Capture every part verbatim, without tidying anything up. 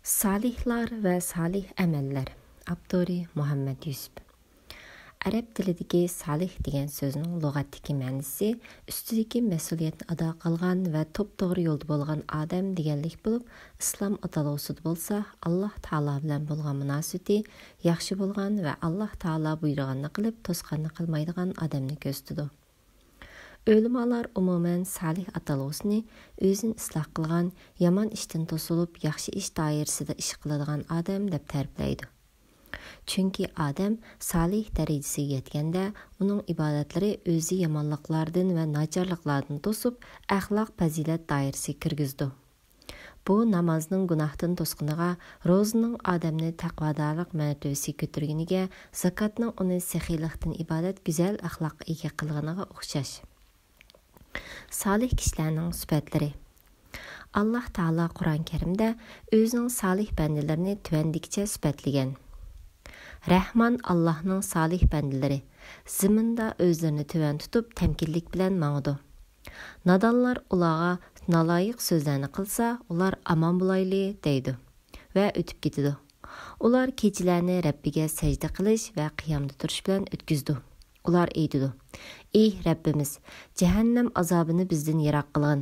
سالىھلار ۋە سالىھ ئەمەللەر. ئاپتورى مۇھەممەد يۈسۈپ. ئەرەب تىلىدىكى سالىھ دېگەن سۆزنىڭ لۇغەتتىكى مەنىسى ئۈستىدىكى مەسئۇلىيەتنى ئادا قىلغان ۋە توپتوغرا يولدا بولغان ئادەم دېگەنلىك بولۇپ، ئىسلام ئاتالغۇسىدا بولسا ئاللاھ تائالا بىلەن بولغان مۇناسىۋىتى ياخشى بولغان ۋە ئاللاھ تائالا بۇيرۇغاننى قىلىپ، توسقاننى قىلمايدىغان ئادەمنى كۆرسىتىدۇ. ئۆلىمالار ئومۇمەن سالىھ ئاتالغۇسىنى ئۆزىنى ئىسلاھ قىلغان، يامان ئىشتىن توسۇلۇپ، ياخشى ئىش دائىرىسىدە ئىش قىلىدىغان ئادەم دەپ تەرىپلەيدۇ. چۈنكى ئادەم سالىھ دەرىجىسىگە يەتكەندە، ئۇنىڭ ئىبادەتلىرى ئۆزى يامانلىقلاردىن ۋە ناچارلىقلاردىن توسۇپ، ئەخلاق پەزىلەت دائىرىسىگە كىرگۈزىدۇ. بۇ نامازنىڭ گۇناھتىن توسقىنىغا، روزىنىڭ ئادەمنى تەقۋادارلىق مەرتىۋىسىگە كۆتۈرگىنىگە، زاكاتنىڭ ئۇنى سېخىيلىقتىن ئىبارەت گۈزەل ئەخلاققا ئىگە قىلغىنىغا ئوخشاش. سالىھ كىشىلەرنىڭ سۈپەتلىرى. ئاللاھ تائالا قۇرئان كەرىمدە ئۆزىنىڭ سالىھ بەندىلىرىنى تۆۋەندىكىچە سۈپەتلىگەن: رەھمان ئاللاھنىڭ سالىھ بەندىلىرى زېمىندا ئۆزلىرىنى تۆۋەن تۇتۇپ، تەمكىنلىك بىلەن ماڭىدۇ. نادانلار ئۇلارغا نالايىق سۆزلەرنى قىلسا، ئۇلار ئامان بولايلى دەيدۇ ۋە ئۆتۈپ كېتىدۇ. ئۇلار كېچىلەرنى رەببىگە سەجدە قىلىش ۋە قىيامدا تۇرۇش بىلەن ئۆتكۈزىدۇ. ئۇلار ئېيتىدۇ: ئېھ رەببىمىز، جەھەننەم ئازابىنى بىزدىن يىراق قىلغىن.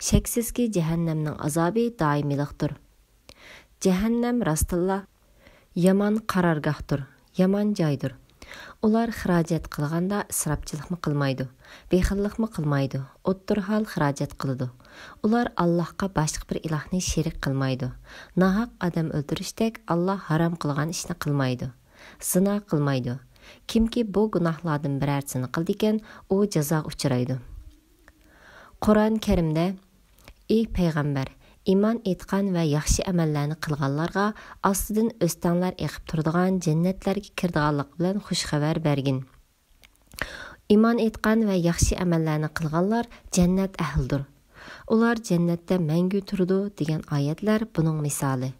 شەكسىزكى، جەھەننەمنىڭ ئازابى دائىمىيلىقتۇر. جەھەننەم راستتىنلا يامان قارارگاھتۇر، يامان جايدۇر. ئۇلار خىراجەت قىلغاندا ئىسراپچىلىقمۇ قىلمايدۇ، بېخىللىقمۇ قىلمايدۇ، ئوتتۇرىھال خىراجەت قىلىدۇ. ئۇلار ئاللاھقا باشقا بىر ئىلاھنى شېرىك قىلمايدۇ. ناھەق ئادەم ئۆلتۈرۈشتەك ئاللاھ ھارام قىلغان ئىشنى قىلمايدۇ. زىنا قىلمايدۇ. كىمكى بۇ گۇناھلاردىن بىرەرسىنى قىلىدىكەن، ئۇ جازاغا ئۇچرايدۇ. قۇرئان كەرىمدە: ئى پەيغەمبەر، ئىمان ئېيتقان ۋە ياخشى ئەمەللەرنى قىلغانلارغا ئاستىدىن ئۆستەڭلەر ئېقىپ تۇرىدىغان جەننەتلەرگە كىرىدىغانلىقى بىلەن خۇش خەۋەر بەرگىن. ئىمان ئېيتقان ۋە ياخشى ئەمەللەرنى قىلغانلار جەننەت ئەھلىدۇر. ئۇلار جەننەتتە مەڭگۈ تۇرىدۇ دېگەن ئايەتلەر بۇنىڭ مىسالى.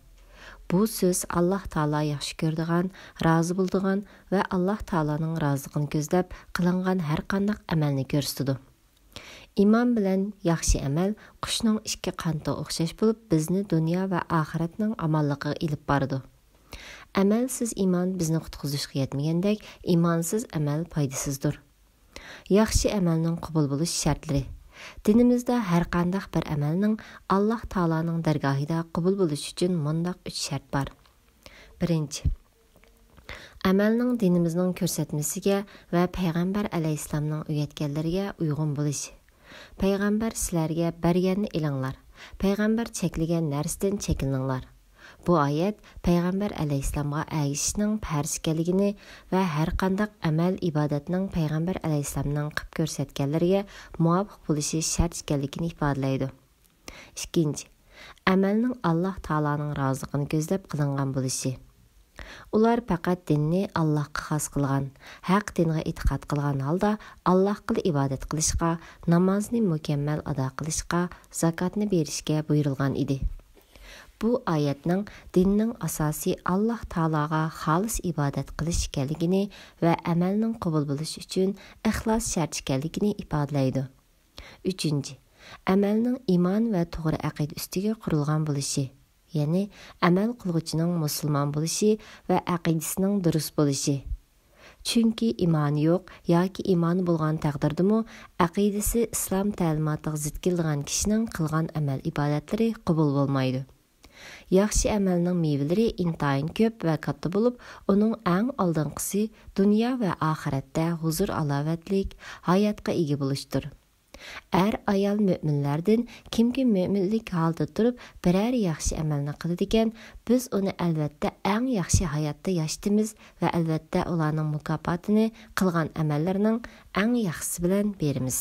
بۇ سۆز ئاللاھ تائالا ياخشى كۆرىدىغان، رازى بولىدىغان ۋە ئاللاھ تائالانىڭ رازىلىقىنى كۆزلەپ قىلىنغان ھەرقانداق ئەمەلنى كۆرسىتىدۇ. ئىمان بىلەن ياخشى ئەمەل قۇشنىڭ ئىككى قانىتىغا ئوخشاش بولۇپ، بىزنى دۇنيا ۋە ئاخىرەتنىڭ ئامانلىقىغا ئېلىپ بارىدۇ. ئەمەلسىز ئىمان بىزنى قۇتقۇزۇشقا يەتمىگەندەك، ئىمانسىز ئەمەل پايدىسىزدۇر. ياخشى ئەمەلنىڭ قوبۇل بولۇش شەرتلىرى. دىنىمىزدا ھەرقانداق بىر ئەمەلنىڭ ئاللاھ تائالانىڭ دەرگاھىدا قوبۇل بولۇشى ئۈچۈن مۇنداق ئۈچ شەرت بار. بىرىنچى، ئەمەلنىڭ دىنىمىزنىڭ كۆرسەتمىسىگە ۋە پەيغەمبەر ئەلەيھىسسالامنىڭ ئۆگەتكەنلىرىگە ئۇيغۇن بولۇش. پەيغەمبەر سىلەرگە بەرگەننى ئېلىڭلار، پەيغەمبەر چەكلىگەن نەرسىدىن چېكىنىڭلار. بۇ ئايەت پەيغەمبەر ئەلەيھىسسالامغا ئەگىشىشنىڭ پەرز ئىكەنلىكىنى ۋە ھەرقانداق ئەمەل ئىبادەتنىڭ پەيغەمبەر ئەلەيھىسسالامنىڭ قىلىپ كۆرسەتكەنلىرىگە مۇۋاپىق بولۇشى شەرت ئىكەنلىكىنى ئىپادىلەيدۇ. ئىككىنچى، ئەمەلنىڭ ئاللاھ تائالانىڭ رازىلىقىنى كۆزلەپ قىلىنغان بولۇشى. ئۇلار پەقەت دىننى ئاللاھقا خاس قىلغان، ھەق دىنغا ئېتىقاد قىلغان ھالدا ئاللاھقىلا ئىبادەت قىلىشقا، نامازنى مۇكەممەل ئادا قىلىشقا، زاكاتنى بېرىشكە بۇيرۇلغان ئىدى. بۇ ئايەتنىڭ دىننىڭ ئاساسى ئاللاھ تائالاغا خالىس ئىبادەت قىلىش ئىكەنلىكىنى ۋە ئەمەلنىڭ قوبۇل بولۇشى ئۈچۈن ئىخلاس شەرت ئىكەنلىكىنى ئىپادىلەيدۇ. ئۈچىنچى، ئەمەلنىڭ ئىمان ۋە توغرا ئەقىدە ئۈستىگە قۇرۇلغان بولۇشى، يەنى ئەمەل قىلغۇچىنىڭ مۇسۇلمان بولۇشى ۋە ئەقىدىسىنىڭ دۇرۇس بولۇشى. چۈنكى ئىمانى يوق ياكى ئىمانى بولغان تەقدىردىمۇ، ئەقىدىسى ئىسلام تەلىماتىغا زىت كېلىدىغان كىشىنىڭ قىلغان ئەمەل ئىبادەتلىرى قوبۇل بولمايدۇ. ياخشى ئەمەلنىڭ مېۋىلىرى ئىنتايىن كۆپ ۋە كاتتا بولۇپ، ئۇنىڭ ئەڭ ئالدىنقىسى دۇنيا ۋە ئاخىرەتتە ھۇزۇر-ھالاۋەتلىك ھاياتقا ئىگە بولۇشتۇر. ئەر-ئايال مۆمىنلەردىن كىمكى مۆمىنلىك ھالىتىدە تۇرۇپ بىرەر ياخشى ئەمەلنى قىلىدىكەن، بىز ئۇنى ئەلۋەتتە ئەڭ ياخشى ھاياتتا ياشىتىمىز ۋە ئەلۋەتتە ئۇلارنىڭ مۇكاپاتىنى قىلغان ئەمەللىرىنىڭ ئەڭ ياخشىسى بىلەن بېرىمىز.